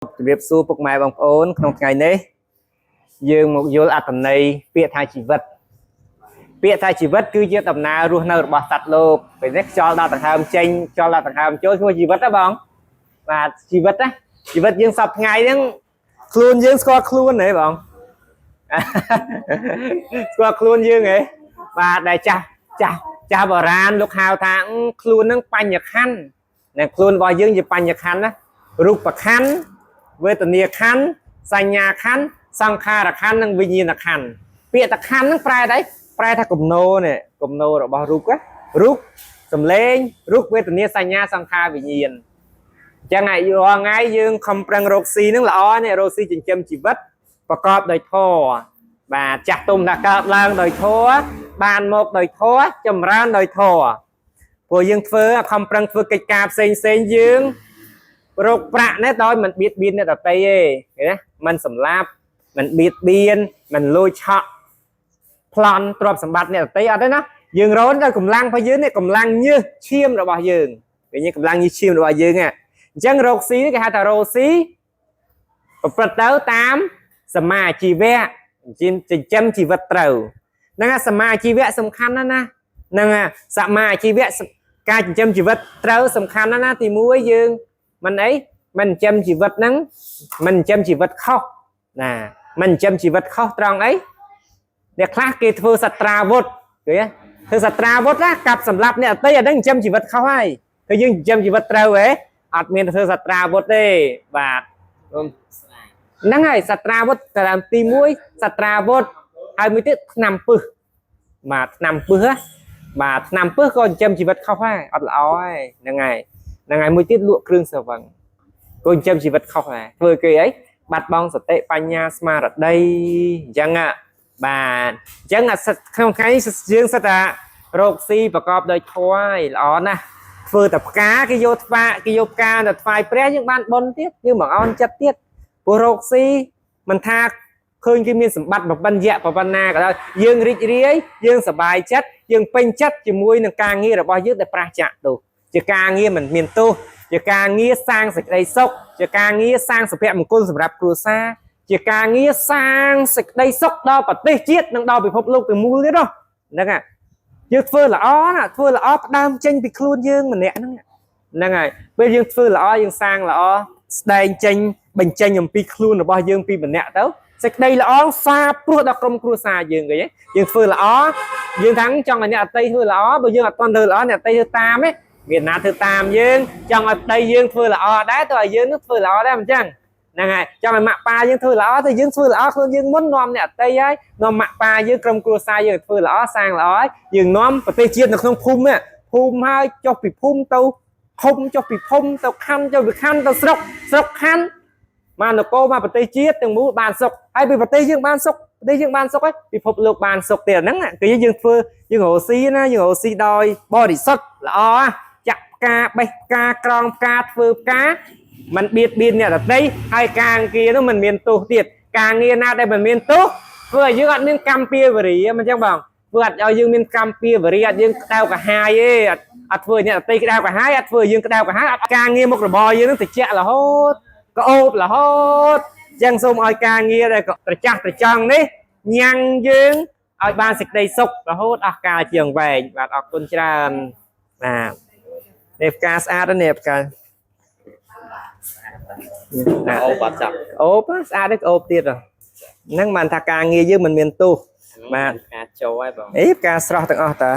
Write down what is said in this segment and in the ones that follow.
ជំរាបសួរពុកម៉ែបងប្អូនក្នុងថ្ងៃនេះយើងមកយល់អត្ថន័យពាក្យថាជីវិតពាក្យថាជីវិតគឺជាដំណើររស់នៅរបស់សត្វលោកពេលនេះខ្យល់ដល់ដង្ហើមចេញខ្យល់ដល់ដង្ហើមចូលឈ្មោះជីវិតណាបងបាទជីវិតណាជីវិតយើងសប្តាហ៍ថ្ងៃហ្នឹងខ្លួនយើងស្គាល់ខ្លួនហ៎បង ស្គាល់ខ្លួនយើងហ៎បាទដែលចាស់ចាស់ចាស់បុរាណលោកហៅថាអឺខ្លួនហ្នឹងបញ្ញខណ្ឌណាខ្លួនរបស់យើងជាបញ្ញខណ្ឌណារូបខណ្ឌវេទនាខណ្ឌសញ្ញាខណ្ឌសង្ខារខណ្ឌនិងវិញ្ញាណខណ្ឌពាក្យតខណ្ឌហ្នឹងប្រែតែប្រែថាគំនោនេះគំនោរបស់រូបណារូបសំឡេងរូបវេទនាសញ្ញាសង្ខារវិញ្ញាណអញ្ចឹងហើយរាល់ថ្ងៃយើងខំប្រឹងរកស៊ីហ្នឹងល្អនេះរកស៊ីចិញ្ចឹមជីវិតប្រកបដោយធម៌ បាទចាស់ទុំថាកើតឡើងដោយធម៌បានមកដោយធម៌ចម្រើនដោយធម៌ព្រោះយើងធ្វើខំប្រឹងធ្វើកិច្ចការផ្សេងផ្សេងយើងរកប្រាក់នេះដោយមិនបៀតបៀនអ្នកដទៃទេឃើញទេមិនសម្លាប់មិនបៀតបៀនមិនលួចឆក់ប្លន់ទ្រព្យសម្បត្តិអ្នកដទៃអត់ទេណាយើងរកដោយកម្លាំងរបស់យើងនេះកម្លាំងញើសឈាមរបស់យើងឃើញទេកម្លាំងញើសឈាមរបស់យើងហ្នឹងអញ្ចឹងរកស៊ីនេះគេហៅថារកស៊ីប្រព្រឹត្តទៅតាមសមាជីវៈ ចិញ្ចឹមជីវិតត្រូវហ្នឹងហើយសមាជីវៈសំខាន់ណាស់ណាហ្នឹងហើយសមាជីវៈការចិញ្ចឹមជីវិតត្រូវសំខាន់ណាស់ណាទី1យើងមិនអីមិនចិញ្ចឹមជីវិតហ្នឹងមិនចិញ្ចឹមជីវិតខុសណាមិនចិញ្ចឹមជីវិតខុសត្រង់អីអ្នកខ្លះគេធ្វើសត្រាវុធឃើញទេធ្វើសត្រាវុធណាកាប់សម្លាប់អ្នកដទៃអាហ្នឹងចិញ្ចឹមជីវិតខុសហើយគឺយើងចិញ្ចឹមជីវិតត្រូវហ៎អត់មានធ្វើសត្រាវុធទេបាទ ហ្នឹងហើយសត្រាវុធតាមទី1សត្រាវុធហើយមួយទៀតថ្នាំពឹសបាទថ្នាំពឹសណាបាទថ្នាំពឹសក៏ចិញ្ចឹមជីវិតខុសដែរអត់ល្អដែរហ្នឹងហើយហ្នឹងហើយមួយទៀតលក់គ្រឿងស្រវឹងក៏ចិញ្ចឹមជីវិតខុសដែរធ្វើគេអីបាត់បង់សតិបញ្ញាស្មារតីអញ្ចឹងហ่ะបាទអញ្ចឹងអាសិតក្នុងថ្ងៃនេះយើងសិតថារកស៊ីប្រកបដោយធម៌ហើយល្អណាស់ធ្វើតែផ្កាគេយកថ្វាគេយកផ្កាទៅថ្វាយព្រះយើងបានបុណ្យទៀតយើងមកអោនចិត្តទៀត ព្រោះរកស៊ីមិនថាឃើញគេមានសម្បត្តិប្រពន្ធយៈប្រពន្ធណាក៏ដោយយើងរីករាយយើងសប្បាយចិត្តយើងពេញចិត្តជាមួយនឹងការងាររបស់យើងដែលប្រះចាកទោសជាការងារមិនមានទោសជាការងារសាងសេចក្តីសុខជាការងារសាងសុភមង្គលសម្រាប់គ្រួសារជាការងារសាងសេចក្តីសុខដល់ប្រទេសជាតិនិងដល់ពិភពលោកទាំងមូលទៀតហ្នឹងហើយយើងធ្វើល្អណាធ្វើល្អផ្ដើមចេញពីខ្លួនយើងម្នាក់ហ្នឹងហ្នឹងហើយពេលយើងធ្វើល្អយើងសាងល្អស្ដែងចេញបញ្ចេញអំពីខ្លួនរបស់យើងពីម្នាក់ទៅសេចក្តីល្អសាព្រោះដល់ក្រុមគ្រួសារយើងគេយើងធ្វើល្អយើងថាចង់ឲ្យអ្នកអតីធ្វើល្អបើយើងអត់ទាន់ធ្វើល្អអ្នកអតីធ្វើតាមទេមានណាធ្វើតាមយើងចង់ឲ្យប្តីយើងធ្វើល្អដែរទៅឲ្យយើងនឹងធ្វើល្អដែរមិនចឹងហ្នឹងហើយចង់ឲ្យម៉ាក់ប៉ាយើងធ្វើល្អទៅយើងធ្វើល្អខ្លួនយើងមុននាំអ្នកអតីហើយនាំម៉ាក់ប៉ាយើងក្រុមគ្រួសារយើងឲ្យធ្វើល្អសាងល្អហើយយើងនាំប្រទេសជាតិនៅក្នុងភូមិនេះភូមិហើយចុះពីភូមិទៅឃុំចុះពីភូមិទៅខណ្ឌចុះពីខណ្ឌទៅស្រុកស្រុកខណ្ឌមកនគរមកប្រទេសជាតិទាំងមូលបានសុខហើយពីប្រទេសយើងបានសុខប្រទេសយើងបានសុខហើយពិភពលោកបានសុខទៀតហ្នឹងគឺយើងធ្វើយើងរកស៊ីណាយើងរកស៊ីដោយបរិសុទ្ធល្អចាក់ផ្កាបេះផ្កាក្រងផ្កាធ្វើផ្កាมันបៀតបៀនអ្នកដទៃហើយការងារនោះมันមានទោសទៀតការងារណាដែលមិនមានទោសធ្វើឲ្យយើងអត់មានកម្មពៀវរីមិនចឹងបងធ្វើអត់ឲ្យយើងមានកម្មពៀវរីអត់យើងក្តៅក្រហាយទេអត់អត់ធ្វើឲ្យអ្នកដទៃក្តៅក្រហាយអត់ធ្វើឲ្យយើងក្តៅក្រហាយអត់ការងារមុខរបរយើងនឹងត្រជាក់រហូតក្អូបរហូតចឹងសូមឲ្យការងារដែលត្រចះត្រចង់នេះញ៉ាំងយើងឲ្យបានសេចក្តីសុខរហូតអស់កាលជាងវែងបាទអរគុណច្រើនបាទនេះផ្កាស្អាតណាស់នេះផ្កា អូបាត់ចាប់ ក្អូបស្អាតទេក្អូបទៀតហ្នឹងបានថាការងារយើងមិនមានទោស បាទ ការចូលហើយបង អីផ្កាស្រស់ទាំងអស់តា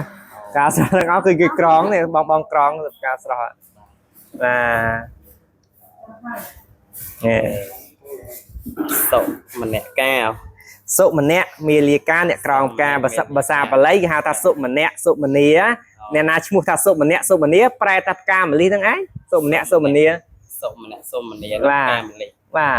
ផ្កាស្រស់ទាំងអស់គឺគេក្រងនេះបងបងក្រងផ្កាស្រស់បាទនេះ សុមនកា សុមនៈមាលាកាអ្នកក្រងផ្កាភាសាភាសាបាលីគេហៅថាសុមនៈសុមនីអ្នកណាឈ្មោះថាសុមនៈសុមនីប្រែថាផ្កាម្លិះហ្នឹងឯងសុមនៈសុមនី សុមនៈសុមនី បាទ ការម្លេះ បាទ